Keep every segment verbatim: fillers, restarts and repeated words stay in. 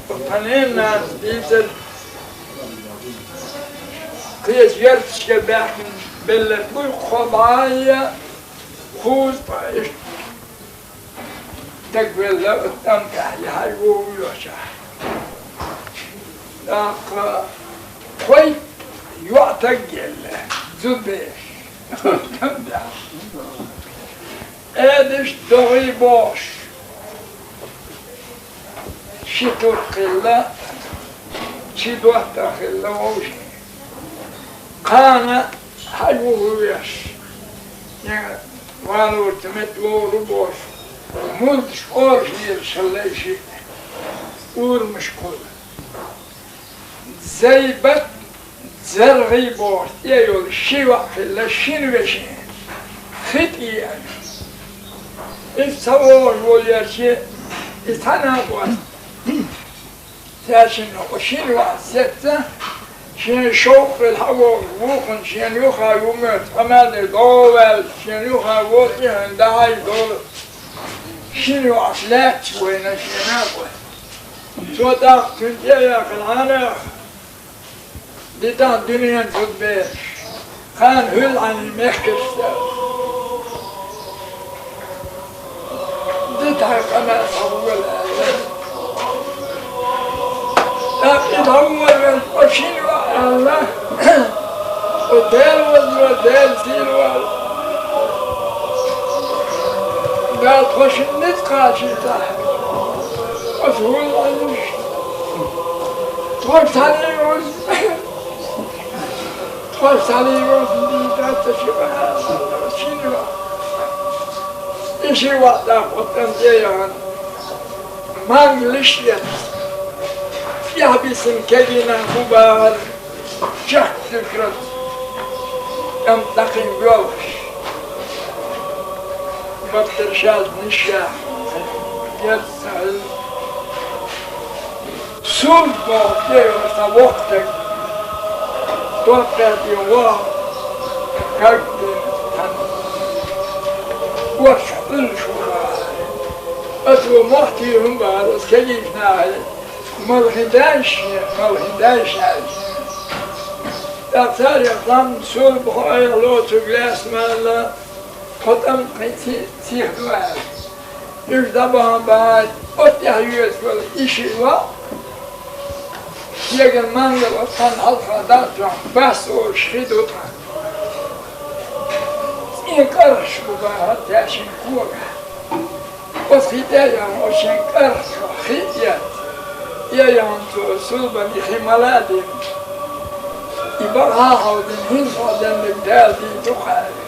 Тхьаненна дийцар, кхечу ярташкара баьхкина белларг буй, кхо бӀе кхузткъа бӀе иштта дагавелла оцу тӀамтӀехь, и хьажа вогӀу йоцчохь. ТӀаккха кхойтта йоӀ стаг елла, зудабераш. ТӀамтӀехь. Эдаш догӀий бохуш, ши турх хилла, ши доттагӀа хилла вовшийн. Кхана хьажа вуха веш, я валорца метта вогӀур ву бохуш, мурдаш оршалераш хилла и шиъ, урамашкахула. Зайбат, ЗаргӀий бохуш цӀе йолу ши йоӀ хилла шина вешин, хи тӀееана. Иза ца вогӀуш волуш, и цхьа накъост цаьршинна оцу шина йоӀаца сецна, шена шовкъ хилла хьавогӀуш вукхунна шена юххе ву моьтту, къамел деш догӀу ваьлла, шена юххе ву тӀехьенна дахьий долу шина йоӀаца лаьтташ вайна шен накъост. Цо тӀаккха цуьнан тӀе а яьккхина, хьанах дитахь дуьненан зудабераш, кхана хуьлу хьайна мехкашца, дитахь къамел хьо вуьйла аьлла. ТӀаккха и дӀаволавелла, оцу шина йоӀа аьлла, оцу Дела вазло, Дела сийло, Дала тхо шина ницкъ кхачийтахь, оцу вуьйла аьлла. Тхо цхьаьна ву. Тхо цхьаьна ву, дийца ца ши бахьана, шина ву. И ши ваӀ даккха оцу тӀам тӀе а яхана, мангалш а эцна, тӀехь бисина кегийнах бу бахара, чехка дуьхьал, тӀам дӀакхин боьлхуш. Баттара шаьлта нишехь, герз ца хилла. Сурт боху тӀе йолу цхьа воккха стаг, доккхаьрдин ваха, кагдина, тхан, орчу Ӏуьллуш ву бахара. Аса ву мохтий хӀун бахара, аса кегийчу нахе, мала хин дайша, мала хин дайша аьлла. ТӀаккха царех цхьамма, Сурт боху, айхьа лоцург лаьцна ма аьлла, тхо тӀам кхин ца сиха ду аьлла. Уьш дӀабахана бахьана, оцу тӀехь йоьдуш йолу и ши ваӀ, шегара мангал оцу цхьанна хьалха дӀа а тоьхна, бас олуш хи ду тхан. ЦӀен кӀаргӀаш бу бахара цаьршинна когахь. Оцу хи тӀе а яхна, оцу шен кӀаргӀашах хи а эцна, и а яхна, цо Суртана и хи мала а дина, и бакъахьа а хьовдина, хӀинца хьо деннарг Дала дийр ду-кх аьлла.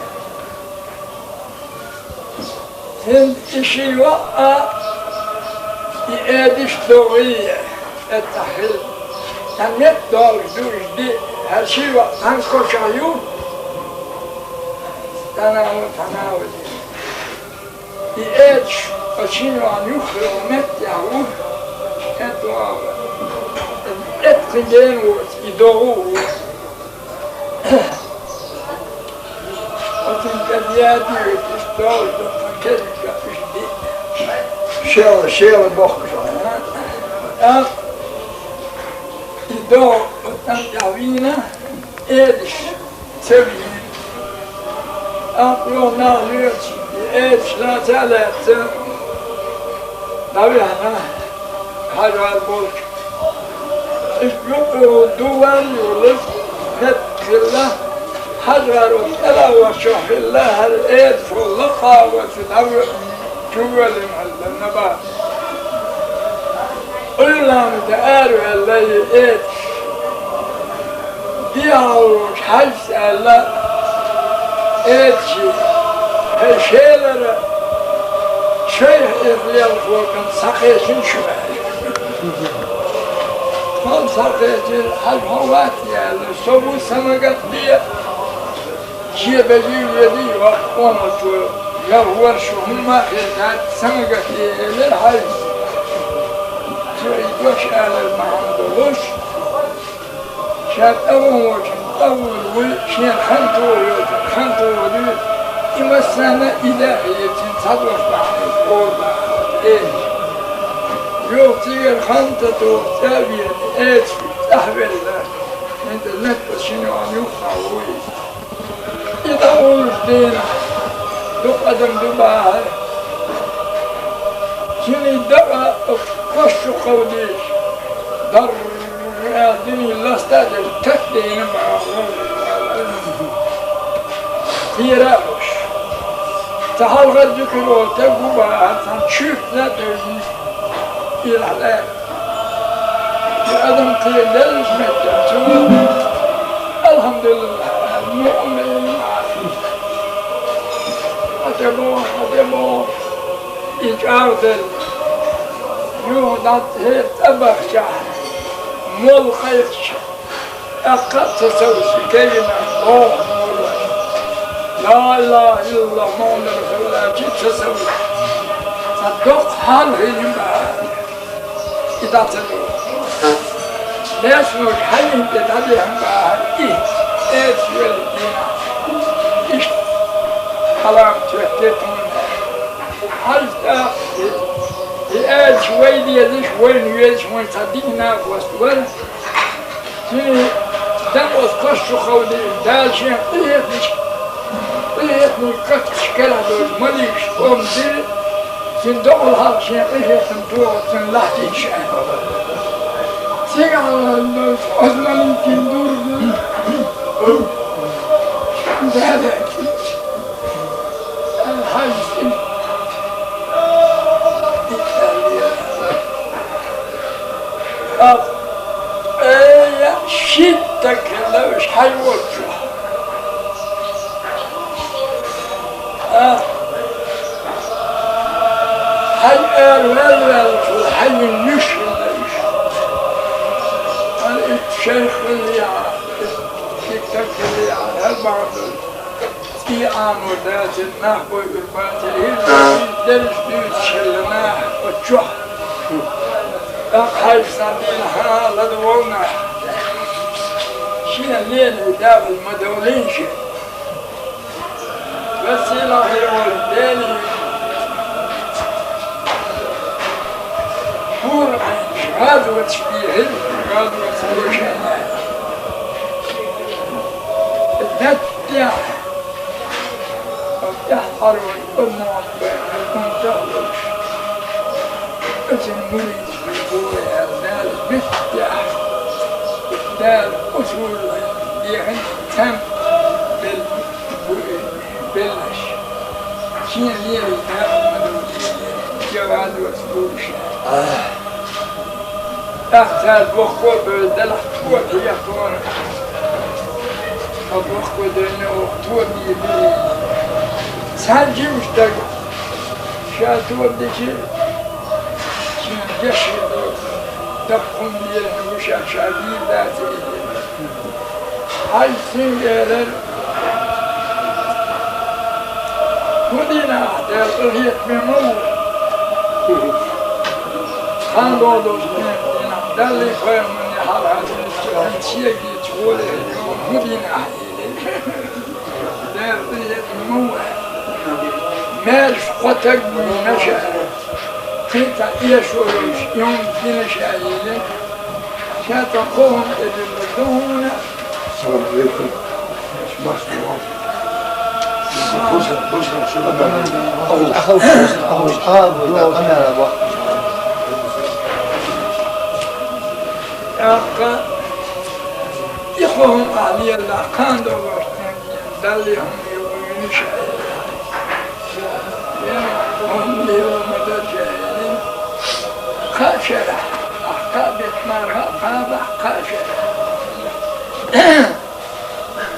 ХӀинца и ши йоӀ а, и эдаш а догӀий, эццахь хилла. Цхьана метта долуш ду уьш диъ, хӀара ши йоӀ цхьана кошахь ю, цхьана а ву, цхьана а ву. И эдаш оцу шина йоӀана юххе йолу меттехь ву, эццахь, эццахь кхин гена воцу, и догӀу а ву. Оцунна тӀе яьдийра, иштта долуш ду тхан кегийчохь уьш диъ. Шела, шела бохкуш. ТӀаккха и догӀу оцу тӀам тӀехь вийна, эдаш ца вийна. ТӀаккха юха нах лоьцуш, и эдаш лаца а лаьцна, дӀавихьна, хьажар болчу. Иштта юкъа дувал а йолуш, метта хилла, хьажар оцу кӀелхьарчохь хилла, хӀара эдаш волу лакхахь воцу дӀавоьдуш, чувоьллина хилла набахти. Ӏуьйранна тӀе араваьлла и эдаш. Дехьа волуш хьаьжча аьлла, эдаший, хӀай шелара, шайх эха лелхо кан схьакхечина шу аьлла. Тхо схьакхечира, хьажа хьо вац аьлла, со ву, са магат бе. Шен бежий, вежий, ваха къоман чу, я воршу хӀумма а хир дац, са магат бе, элира хьаьжас. Цо и дош алар бахьана долуш, ша тӀаван волчун тӀавур вуй, шена хан тухур йолчун хан тухур ю, и массарна а и лаьа хилийта, цуьнан цхьа дош бахьана ю, олу бахьана. Э, Юха цигара ханта туху цӀа а веана, эцаш тӀаьхьавелла, хӀинца леппа шина йоӀана юххе вуй. И дӀавуллуш дийнахь, дукха адам ду бахьара. Шина дакъа кош чу кховдийча, дарра аьлла, дуьне ласта а деш, тат дина бахьара. Кхера а уьш. Цхьа хьалхара дикаро таг ву бахьара, цхьана чуьркна а тевжина, ирахь лаьа. И адам кхера деллачу меттехь, цо, «Алхьамдулиллахь», аьлла, мукъа мел хьа тӀе боху, хьа тӀе боху. И чӀагӀделла. Юха дӀа хӀера цӀа бахчахь, молла кхайкхича, тӀаккха а ца совцуш, кегийнаш боху мур вара. Ла илахӀа иллаллахӀ, Мухьаммад расулуллахӀ аьлча а ца совцуш, цхьа доккха хьал хилла бахьара. И дӀа ца доху. Лаьцна волчу хьаьжин тӀе дӀадехна бахьара и, эцаш велла дийнахь. Иштта хьаламат хӀоьттира тхуна. Хьаьжас тӀаккха и, и аьлча вай дезаш, вайна везаш вайн цхьа дика накъост вара. Цуьнан дакъа оцу кош чу кховдийча, Дала шен къинхетамаш, къинхетамаш кхаччалц карахь долчу маликаш оьмс дира, цуьнан докъал хьалха шен къинхетам тохарца лахьийтина ша. Цигахь ваьлла долчу оцу маликийн дур ду. Дала Хьаьжас и, и аьлла. Ах, э, я, шийтта стаг хилла уьш хьаьжа волчохь. Ах, хьаьжа ара ваьлла-ваьлла, хьаьжин йиш хилла уьш. Ан итт шайх хилла яхьа, итт стаг хилла яхьа, хӀара бахьана долуш. ЦӀий Ӏамо дацара, нах бойур бацара, хӀинца дерриш дуьйцуш хилла наха оцу чохь. ТӀаккха хьаьжас дийнахь, хьан а ладувгӀал нах. Шен лелий дагӀалла ма довлийша. Веза-сийлахь волчу Деле, хӀора Ӏаьнаш гӀазоташ бен хӀинца, гӀазоташ бен шайна. Меттехь, тӀаьххьара вай къонахчалла бен, хӀинца а волуш, оцу муридаш бен бу вай аьлла, Дала меттехь, Дала оцу вуьрла дехина цхьаьна белла бу и беллаш. Шен лерий дакъа ма ду, я гӀазоташ бу уьш. ТӀаккха цара бохко а бевлла, делахь тоба хьехна. Ткъа бохко а девлла, оха тоба дийр ду. Цхьана жима стага ша тоба дича, шена дешна ду, даккха хӀума лерина ву ша, ша дийр дац и. Хьаьжас цуьнга элира: «ХӀун дина ахь, Дала къинхетаме ма ву? Хьан догӀу долчу къематдийнахь, Даллий пайхамарний хьалха динчу хьайн шега дийцича гӀоле хӀун дина ахь?» — элира. «Дала къинхетаме ма ву. Маьрша кхо таг вуьйна ша, кхин цхьа эшо йолуш, и хӀума дина ша», — элира. Ша цхьа кхо хӀума тӀедиллина ду хьуна. ТӀаккха и кхо хӀума ахь лелахь, кхана долуш тӀе Даллий хӀума ю вуьйна ша. Кхаа шарахь, ахь кхаа беттан марха а кхабахь, кхаа шарахь.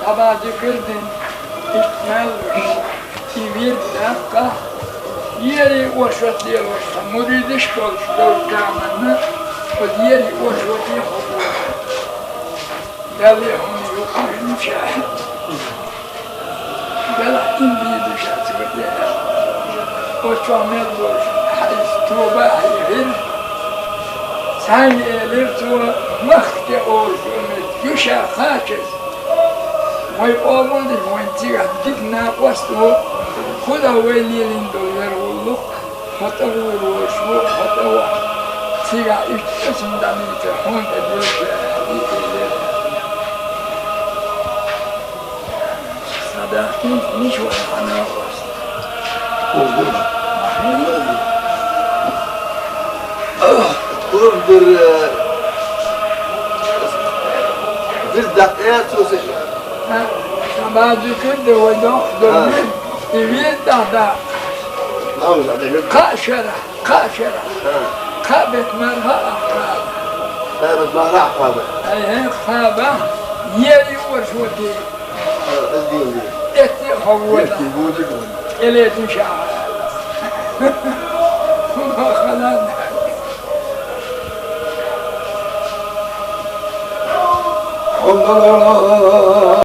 Дала дика дина, иштта мел луш, и вирд даккха, ерриг оршот лелош, муридаш а болуш долчу заманна, оцу ерриг оршоте хьо боху. Даллий хӀума ю вуьйна ша. Делахь тӀе дийр ду ша цигара тӀе аьлла. Оцу чохь мел долуш Хьаьжас тоба а хьехира. Цхьаьнга элира цо: «Махка тӀе олуш йолу меттиг ю ша кхачаза. Вай къобалдина, вайн цигахь дика накъост а ву, хӀун дан вай лелийна долу яра гӀуллакх, хьо тӀе гӀур волуш ву, хьо тӀе вахна». Цига иштта сунда мийта хьунта дирка. Сада хин ничего не ханавас. Курдур, э, бир дакъа цусе. Ха, шабази курдур вайдон, ха, дурмин, и вир дада. Ха, шара. Кхаъ шера. Ха. Кхаъ бет марха ахкъала. Кхаъ бет марха ахкъала. Ай, хе, кхаба. Ери уршути. Ха, аз дин ди. Эти хаввала. Эти вуди вуди. Эле душа. Махалан.